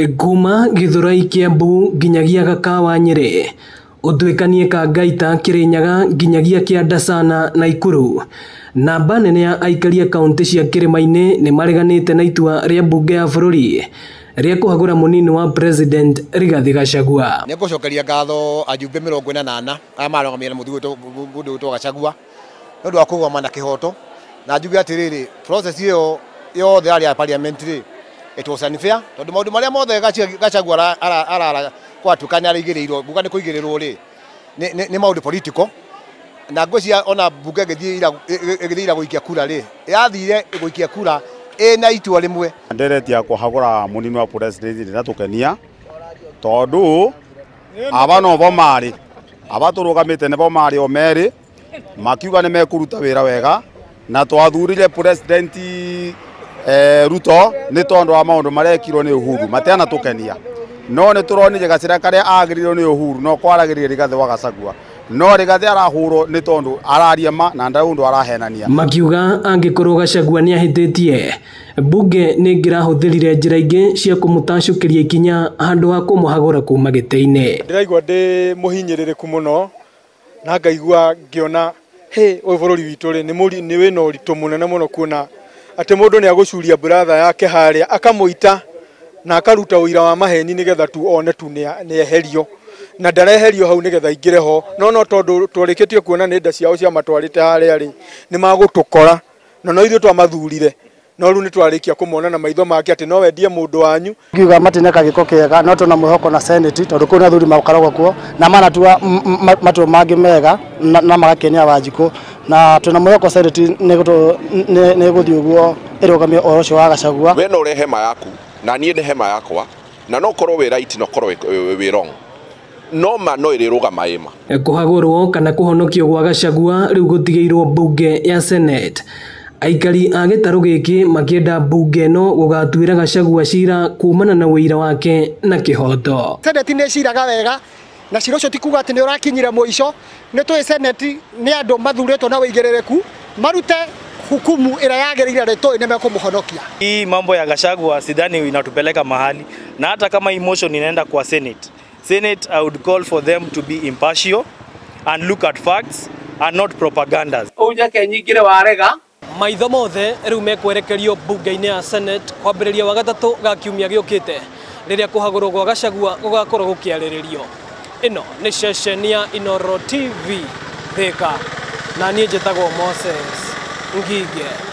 Kuma Githurai Kiambu nginyagia Gakawa Nyeri, utuikanie Kangaita Kirinyaga nginyagia Kianda Naikuru. Namba nene ya aikaria kaunti cia kĩrĩma-inĩ nĩ mareganĩte na itua rĩa mbunge ya bũrũri rĩa kũhagũra mũnini wa President Rigathi Gachagua. Nĩ ngũcokeria ngatho ajumbe 48 arĩa marũgamĩrĩire na mũthuri witũ Gachagua nĩ ũndũ wa kũrũgama na kĩhoto, na njuge atĩrĩrĩ, process ĩyo yothe yarĩ ya parliament rĩ, it was unfair tondũ maũndũ marĩa mothe Gachagua arara gwatuĩka nĩ araigĩrĩirwo, nguga nĩ kũigĩrĩrwo rĩ, nĩ maũndũ political. Na ngwĩciria ona mbunge ĩgĩthiĩ ira gũikia kura rĩ, yathire gũikia kura ĩna itua rĩmwe. Ndereti ya kũhagũra mũnini wa president ndĩratũkenia tondũ aba nobo marĩ aba tũrũgamĩte nĩbo marĩ o merĩ makiuga nĩ mekũruta wĩra wega, na twathurire president Ruto nĩ tondũ wa maũndũ marekirwo nĩ Uhuru matianatũkenia, no nĩ tũronire gacĩra karĩa agĩrĩirwo nĩ Uhuru no kwaragĩrĩria Rigathi wa Gachagua, no Rigathi arahũrwo nĩ tondũ araria ma na ndarĩ ũndũ arahenania. Makiuga angĩkorwo Gachagua nĩahĩtĩtie, mbunge nĩ ĩngĩrahũthĩrire njĩra ingĩ cia kũmũtacũkĩria ikinya handũ ha kũmũhagũra kuma gĩtĩ-inĩ. Ndĩraigua ndĩ mũhinyĩrĩrĩku mũno na ngaigua ngĩona hĩ ũyũ bũrũri witũ rĩ nĩ wĩna ũritũ mũnene mũno kuona atĩ mũndũ nĩ agũcuria brother yake harĩa akamũita na akaruta ũira wa maheni nĩgetha tu one tu nĩeherio, na ndareherio hau nĩgetha aingĩre ho, no tondũ twarĩkĩtie kuona nĩ nda ciao ciamatwarĩte harĩa rĩ nĩ magũtũkora, na no ithuĩ twamathurire, no rĩu nĩ twarĩkia kũmona na maitho make atĩ no wendie mũndũ wanyu. Ngiuga matineka gĩko kĩega, no tũna mwĩhoko na Senate tondũ kũu nĩ athuri makoragwo kuo na manatua matua mangĩ mega na magakenia Wanjikũ, na twĩna mwĩhoko Senate nĩ ĩgũthiĩ ũguo ĩrũgamie ũhoro ũcio wa Gachagua. We no ũrehe hema yaku na niĩ nĩ hema yakwa, na no korwo wĩ right no korwo wĩ wrong, no ma no ĩrĩrũgama ĩma. Kũhagũrwo kana kũhonokio gwa Gachagua rĩu gũtigĩirwo mbunge ya Senate. Aikari a gĩtarũ gĩkĩ makĩenda mbunge ĩno gũgatuĩra Gachagua cira kumana na ũira wake na kĩhoto. Senate nĩ ĩciraga wega na cira ũcio ti kuga atĩ nĩ ũrakinyire mũico, nĩ tũĩ Senate nĩ andũ mathurĩtwo na ũigĩrĩrĩku marute hukumu ĩrĩa yagĩrĩire nĩ tũĩ nĩ mekũmũhonokia. Hii mambo ya Gachagua sidhani inatupeleka mahali, na hata kama emotion inaenda kwa Senate, Senate I would call for them to be impartial and look at facts and not propagandas. Ũnjake nyingĩre warega. Maitho mothe rĩu mekwerekerio mbunge-inĩ ya Senate kwambĩrĩria wa gatatũ ga kiumia gĩũkĩte rĩrĩa kũhagũrwo gwa Gachagua gũgakorwo gũkĩarĩrĩrio. Ĩno nĩ ceceni ya Inooro TV Thika, na niĩ njĩtagwo Moses Ngige.